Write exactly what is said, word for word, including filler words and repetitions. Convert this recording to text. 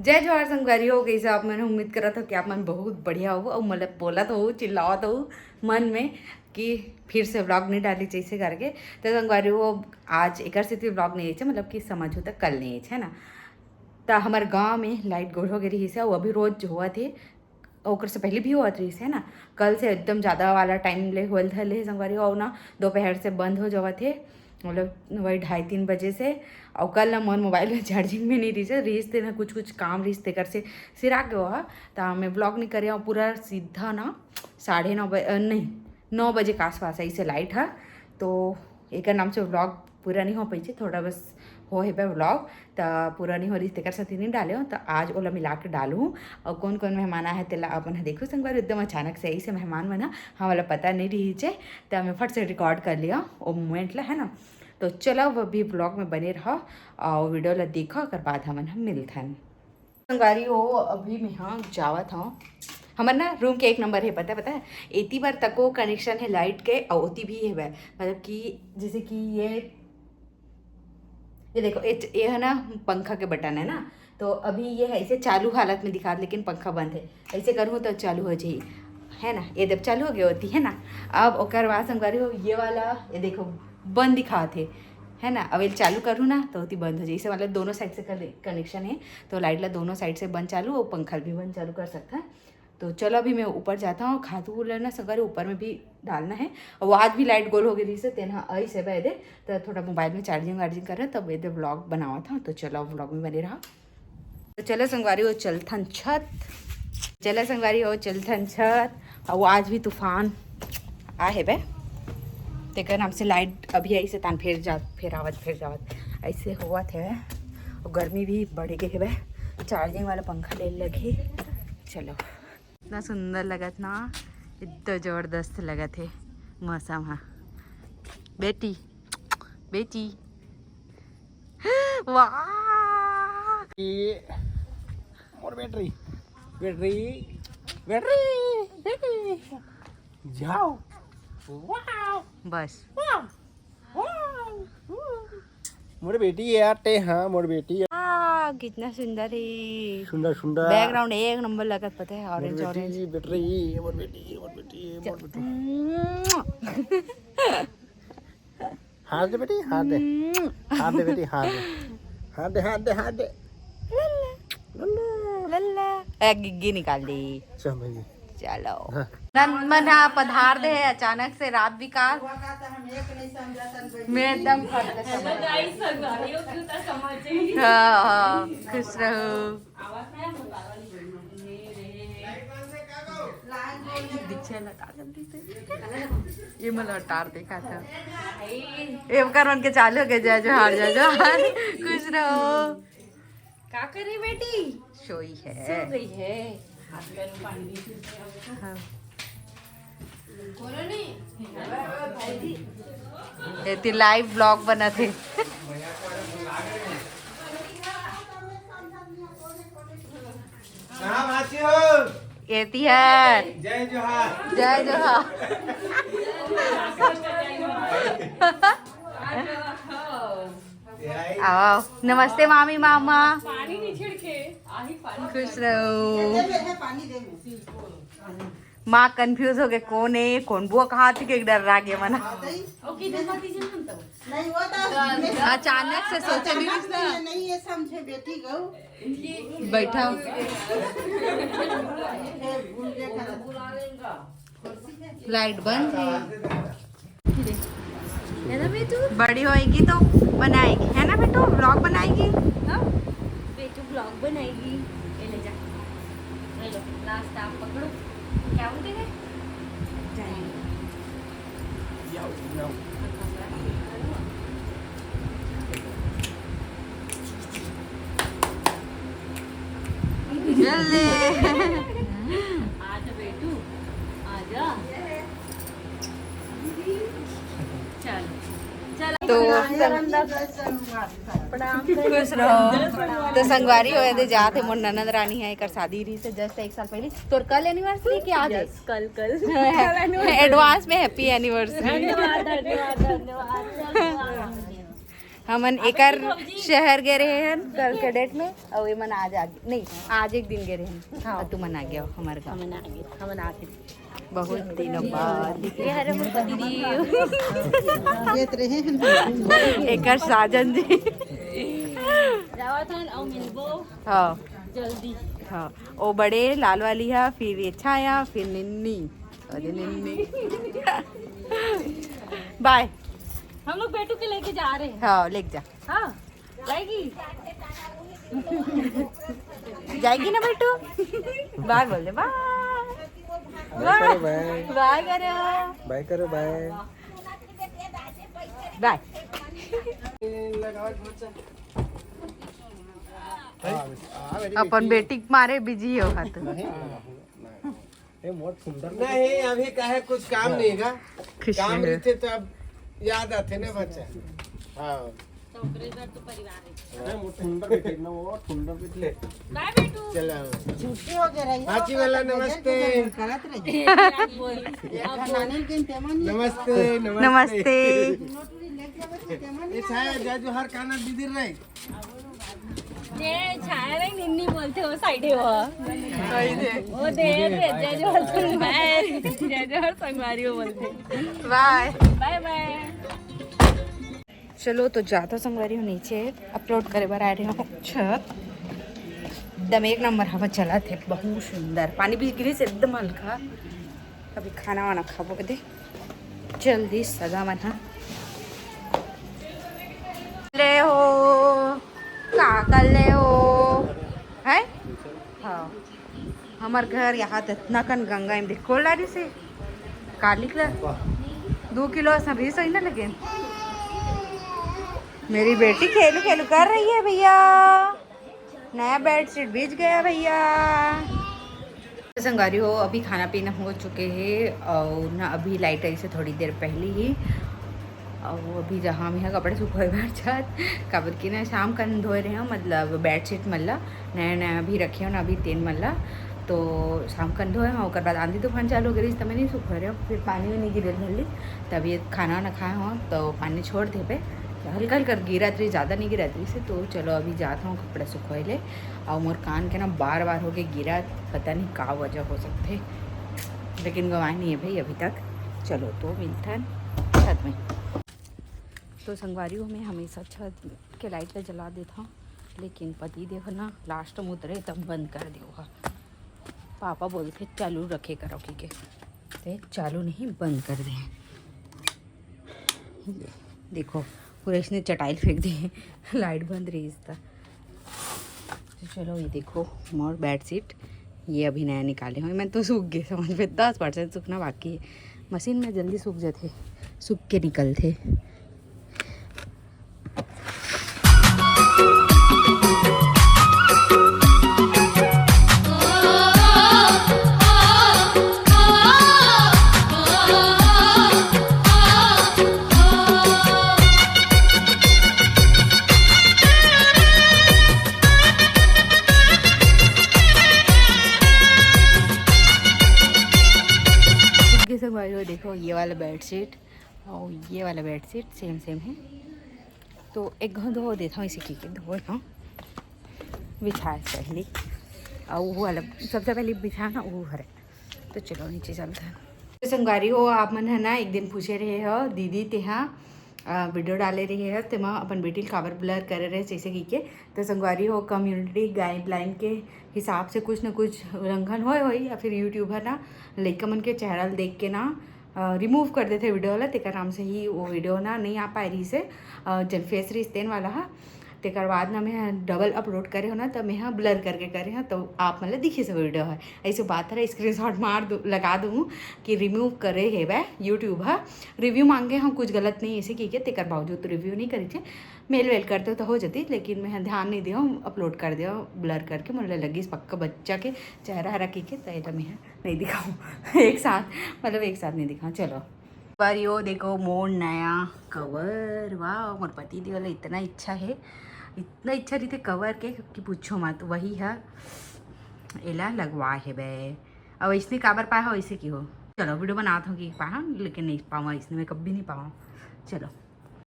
जय जोहार संगवारी हो, कइसे आप मन? उम्मीद करत हो कि आप मन बहुत बढ़िया हो। अउ मतलब बोलत हो, चिल्लावत हो मन में कि फिर से व्लॉग नहीं डाली जैसे करके। तो संगवारी हो, आज एकर सेती व्लॉग नहीं है, मतलब कि समझ हो तो कल नहीं है, है ना। तो हमारे गांव में लाइट गोल हो गई रही है, वो अभी रोज होवत है, ओकर से पहले भी होवत रही है ना। कल से एकदम ज़्यादा वाला टाइम ले होल धर ले संगवारी हो, ना दोपहर से बंद हो जावत है, मतलब वही ढाई तीन बजे से। और कल ना मोर मोबाइल में चार्जिंग भी नहीं रही, रही तेना कुछ कुछ काम रही तेकर से सिरा गयो हा। तो मैं व्लॉग नहीं करे, और पूरा सीधा ना साढ़े नौ बजे, नहीं, नौ बजे के आसपास ऐसे लाइट है। तो एकर नाम से व्लॉग पूरा नहीं हो पाइसे, थोड़ा बस हो हेबे व्लॉग, त पूरा नहीं हो रही तेकर साथ नहीं डाले हो। तो आज ओला मिला के डालू। और कौन कौन मेहमान आए हैं तेला अपन ह देखो संगवारी, एकदम अचानक से ऐसे मेहमान मन ह, हमला पता नहीं रही चे, तो मैं फट से रिकॉर्ड कर लिया वो मोमेंट ला, है ना। तो चलो, वो भी व्लॉग में बने रहो और वीडियो ला देखो, ओकर बाद हमन हम मिलथन। संगवारी हो, अभी मैं हाँ जावत हूँ। हमर ना रूम के एक नंबर है, पता है, पता है, एती बर तको कनेक्शन है लाइट के, और ओती भी है, मतलब कि जैसे कि ये ये देखो, ये, ये है ना, पंखा के बटन है ना, तो अभी ये है ऐसे चालू हालत में दिखात, लेकिन पंखा बंद है। ऐसे करूँ तो चालू हो जाई, है ना। ये जब चालू हो गई होती है ना, अब ओकर बाद संगवारी हो, ये वाला, ये देखो, बंद दिखात है, है ना। अब ये चालू करूँ ना तो होती बंद हो जाई। इसे मतलब दोनों साइड से कनेक्शन है, तो लाइट ला दोनों साइड से बंद चालू और पंखा भी बंद चालू कर सकता है। तो चलो, अभी मैं ऊपर जाता हूँ। खातू लेना सगर ऊपर में भी डालना है। और वो आज भी लाइट गोल हो गई रही से, तेना आई से बहदे, तो थोड़ा मोबाइल में चार्जिंग वार्जिंग कर रहे, तब ये व्लॉग बनावा था। तो चलो, व्लॉग में बने रहा। तो चलो संगवारी हो, चलथन छत। चलो संगवारी हो, चलथन छत। और वो आज भी तूफान आ है बे, तेकर नाम से लाइट अभी ऐसे तान फेर जात, फेर आवत, फेर जावत, ऐसे होवत है। और गर्मी भी बढ़ गई है बे, चार्जिंग वाला पंखा ले लगी। चलो, इतना सुंदर लगत ना, इतना जबरदस्त लगत है मौसम हा। बेटी, बेटी, वाह! ये मोर बैटरी, बैटरी, बैटरी, बैटरी। जाओ। वाह! बस। वाह! वाह! मोर बेटी है यार, ते हाँ, मोर बेटी है। वाह, कितना सुंदर है। सुंदर, सुंदर। बैकग्राउंड एक नंबर लगत, पता है, मोर ऑरेंज, बेटी, ऑरेंज। बैटरी, मोर बेटी, मोर बेटी, मोर बेटी। हाथ दे बेटी, हाथ दे। हाथ दे बेटी, हाथ दे। हाथ दे, हाथ दे, हाथ दे। लल्ला। लल्ला। लल्ला। ए, गिग्गी निकाल दी। चल भाई। चलो। हाँ। नंद मन हा पधार दे है अचानक से रात विकास। मैं एकदम फट गई। Hello guys, संगवारी हो, तू तो समझ गई। हाँ, हाँ, खुश रहो। दीक्षा लटा जल्दी से। ये मला टार देखा था। ये कर मन के चालू हो गए, जय जोहार, जय जोहार। खुश रहो। का कर रही बेटी? सोई है। सो गई है। हाँ। एती लाइव ब्लॉग बनत हे। कहाँ बाची हो? एती है। जय जोहार। जय जोहार। आओ, नमस्ते मामी मामा। पानी नहीं छिड़के, आही पानी। खुश रहो। माँ कंफ्यूज हो गए, कौन है, कौन बुआ कहा थी कि एक डर रह गया मना। ओके, दिखा दीजिए ना तो। नहीं, वो तो अचानक से सोचे नहीं। नहीं, ये समझे बेटी गऊ। बैठा। भूल गए खाना। लाइट बंद है। है ना बेटू? बड़ी होएगी तो बनाएगी, है ना बेटू? व्लॉग बनाएगी। हाँ, बेटू व्लॉग बनाएगी। ये ले जा, ले लो, लास्ट आप पकड़ो। क्या बोलते हैं? जाएंगे। जल्दी। आजा बेटू, आजा। चल, चल। तो खुश रहो। तो संगवारी हो, एदे जात हे मोर ननद रानी है, एकर शादी रही से जस्ट एक साल पहले। तोर कल एनिवर्सरी के आज है? कल, कल। एडवांस में हैप्पी एनिवर्सरी। धन्यवाद, धन्यवाद, धन्यवाद। हमन एकर शहर गे रहे हन कल के डेट में, अउ एमन आज आ नहीं, आज एक दिन गे रहे हन। हाँ। अउ तुमन आ गए हो हमर गाँव। हमन आ गए, हमन आ गए। बहुत दिनों बाद। ये हरे मोर दीदी। एकर साजन जी। जावत हन अउ मिलबो। हाँ। जल्दी। हाँ। ओ बड़े लाल वाली है, फिर ये छाया, फिर निन्नी। अरे निन्नी। बाय। हम लोग बेटू के लेके जा रहे हैं। हाँ, लेके जा। हाँ, जाएगी। जाएगी ना बेटू? बाय बोल दे, बाय। बाय करो, बाय। बाय करो। बाय करो, बाय। बाय। अपन बेटी के मारे बिजी हो हाथ। नहीं, अभी काहे कुछ काम नहीं का। काम रहिथे तो अब याद आथे ना बच्चा। हाँ। अरे, वो ठुंडर बेटी ना, वो ठुंडर बेटी। चलो। छुट्टी हो गया रही। हाची वाला नमस्ते। नमस्ते, नमस्ते। नमस्ते। ये छाया, जय जोहार काना दीदी रे। जय छाया रे, निन्नी बोलथे वो साइड है वो। वो दे रे, जय जोहार संगवारी। जय जोहार संगवारी वो बोलथे। बाय। बाय बाय। चलो तो जात हो संगवारी हो नीचे, अपलोड करे बर आए रहे हो छत। एकदम एक नंबर हवा चलत हे, बहुत सुंदर। पानी भी गिरिस एकदम हल्का। अभी खाना वाना खाबो कदे जल्दी सगा मन हा। ले हो, का कर ले हो? है? हाँ। हमर घर यहाँ त इतना कन गंगा में देखो लारी से कालिक ला दो किलो असन रही सही ना, लेकिन मेरी बेटी खेलू खेलू कर रही है भैया। नया बेडशीट बिछ गया भैया। संगवारी हो, अभी खाना पीना हो चुके हे और ना अभी लाइट आई से थोड़ी देर पहले ही। और अभी जहाँ में है कपड़े सुखोए बर जात, काबर कि ना शाम कन धोए रहे हो, मतलब बेडशीट मन ला नया नया अभी रखे हो ना अभी तेन मन ला, तो शाम कन धोए हो, ओकर बाद आंधी तूफान चालू हो गई त मैं नहीं सुखोए रहे हो, फिर पानी भी नहीं गिरे धरली, तब ये खाना वाना खाए हो तो पानी छोड़ देबे। हल्का हल्का गिरत रही, ज़्यादा नहीं गिरत रही से। तो चलो अभी जात हूँ कपड़ा सुखोए ले। और मोर कान के ना बार बार होके गिरा, पता नहीं का वजह हो सकथे, लेकिन गवाए नहीं है भाई अभी तक। चलो तो मिलथन छत में। तो संगवारी हो, मैं हमेशा छत के लाइट ला जला देत हूँ, लेकिन पति देव ना लास्ट में उतरे तब बंद कर देव हा। पापा बोलथे चालू रखे करो की के, ते चालू नहीं, बंद कर दे। ये देखो, पूरा इसने चटाइल फेंक दी। लाइट बंद रही इसका। तो चलो, ये देखो मोर बेडशीट, ये अभी नया निकाले हुए। मैं तो सूख गए समझ में, दस परसेंट सूखना बाकी है। मशीन में जल्दी सूख जाते, सूख के निकलते। ये सब भाई, वो देखो, ये वाला बेडशीट और ये वाला बेडशीट सेम सेम है। तो एक घाव धो देता हूँ, इसे की के धोए हूँ, बिछाए पहले। और वो वाला सबसे पहले बिछाना वो हरे। तो चलो नीचे चलते हैं। तो संगवारी हो, आप मन है ना एक दिन पूछे रहे हो दीदी तेहा वीडियो डाले रहे है, तेमा अपन बेटी ल काबर ब्लर करे रहे जैसे की के। तो संगवारी हो, कम्युनिटी गाइडलाइन के हिसाब से कुछ न कुछ उल्लंघन होए होई, या फिर यूट्यूबर ना लइका मन के चेहरा ल देख के ना रिमूव कर देथे वीडियो ला, तेकर नाम से ही वो वीडियो ना नहीं आ पाए रही से। अ, जेन फेस रही तेन वाला हा, तेकर बाद ना मैं डबल अपलोड करे हो ना, तो मैं ब्लर करके करे हो, तो आप मन ला दिखी से वीडियो है। ऐसे बात है, स्क्रीनशॉट मार दूँ, लगा दूँ कि रिमूव करे हे वह यूट्यूब हा। रिव्यू मांगे हम, कुछ गलत नहीं ऐसे की के, तेकर बावजूद रिव्यू नहीं करे थे। मेल वेल करते तो हो जाती, लेकिन मैं ध्यान नहीं दिया, अपलोड कर दिया ब्लर करके। मुझे लगी इस पक्का बच्चा के चेहरा हरा की के, तो ये तो मैं नहीं दिखाऊँ एक साथ, मतलब एक साथ नहीं दिखाऊँ। चलो, पर यो देखो मोर नया कवर, वाह, मोर पति देव ला इतना इच्छा है, इतना इच्छा रहिथे कवर के कि पूछो मत। वही है, एला लगवा हे बे। अब इसने काबर पाए हो, इसे की हो। चलो, वीडियो बनात हूँ कि पाए हो, लेकिन नहीं पावा, इसने मैं कभी नहीं पावा। चलो,